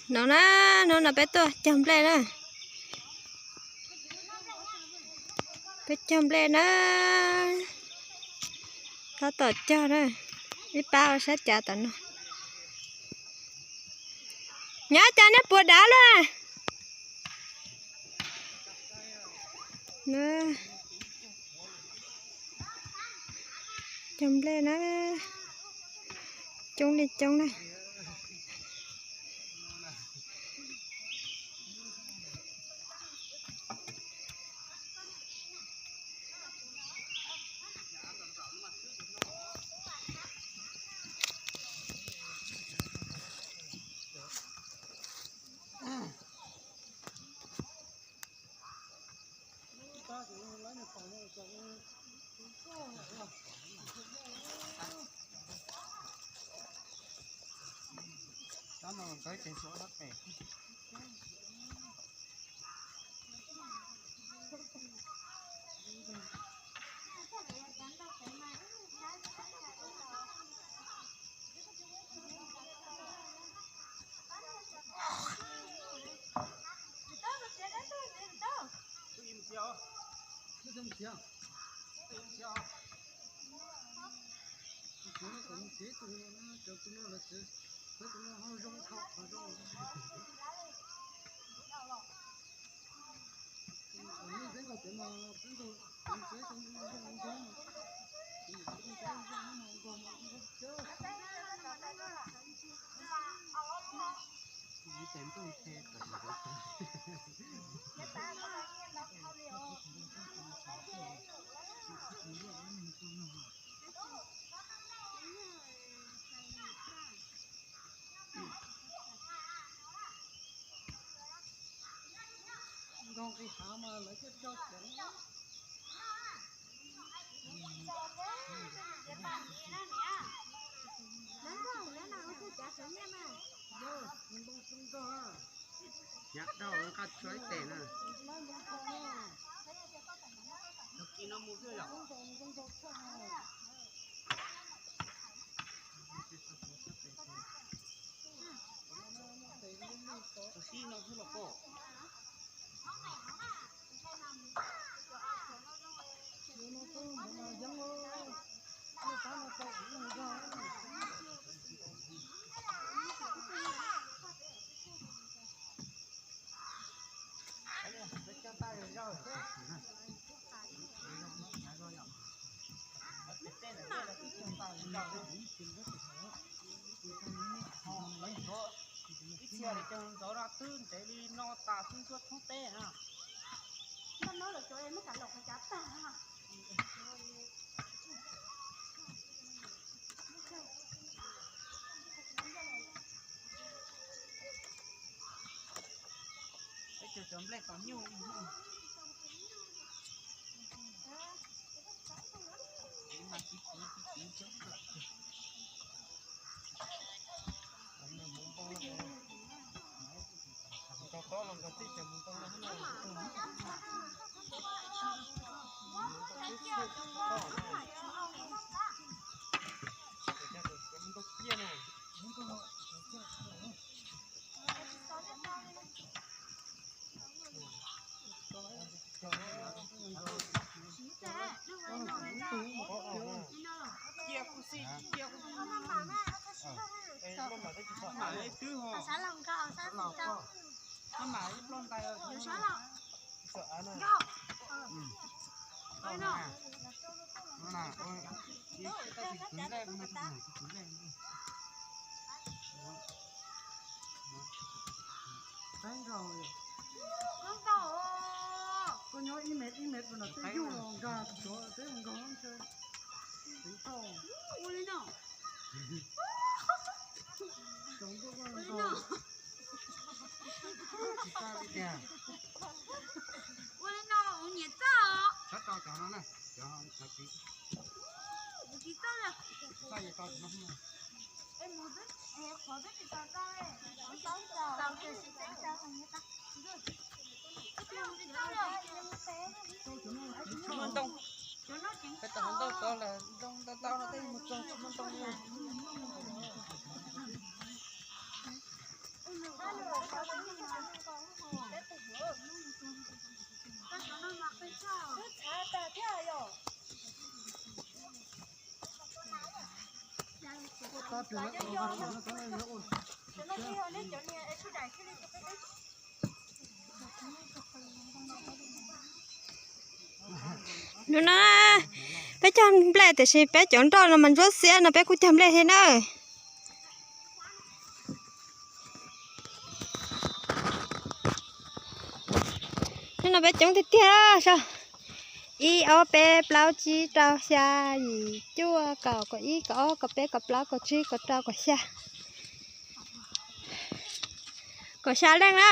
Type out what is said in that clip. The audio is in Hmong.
No na, hnub no peb tuaj cog nplej na. Peb cog nplej na. Tab tom cog na. Ib pab ua sab cav tom no. Nyob cas nej puas dav lawm? Cog nplej na. Coob li coob na. Nkoog qis hav mas lawv thiaj rau cov. Nyav dhau nqa tso ib tes na. Cov kis no mus xwb yom. Cov sib no xwb los pom. Ib txhia li cov ntxov no twb ntev li no tas xwb, tuaj thoob teb na. Peb cog cov nplej tom nyuj. Cia kuv xij, cia kuv xij. Mam li twb ho. Mam li ploj ntais. Koj nyob ib mev ib mev no tej yug los nkag, tej nkag ntshe. Ua li no. Ua li no. Ua li no, ua nyiam txaj os. Sab tau cov no na, cov no tsis, tsis txaj li. Txaj yuav tau cov no. Muaj ntoo, peb tau ntoo tod lawm, ntoo tau tau no tej mus txog muaj ntoo li. Hnub no peb cog nplej tiam sis peb cov nroj no mas ntsuab xiab no peb kuj cog nplej thiab na. Hnub no peb coob tiag tiag so. Ib ob peb plaub tsib rau xya yim cuaj kaum kaum ib kaum ob kaum peb kaum plaub kaum tsib kaum rau kaum xya. Kaum xya leej na.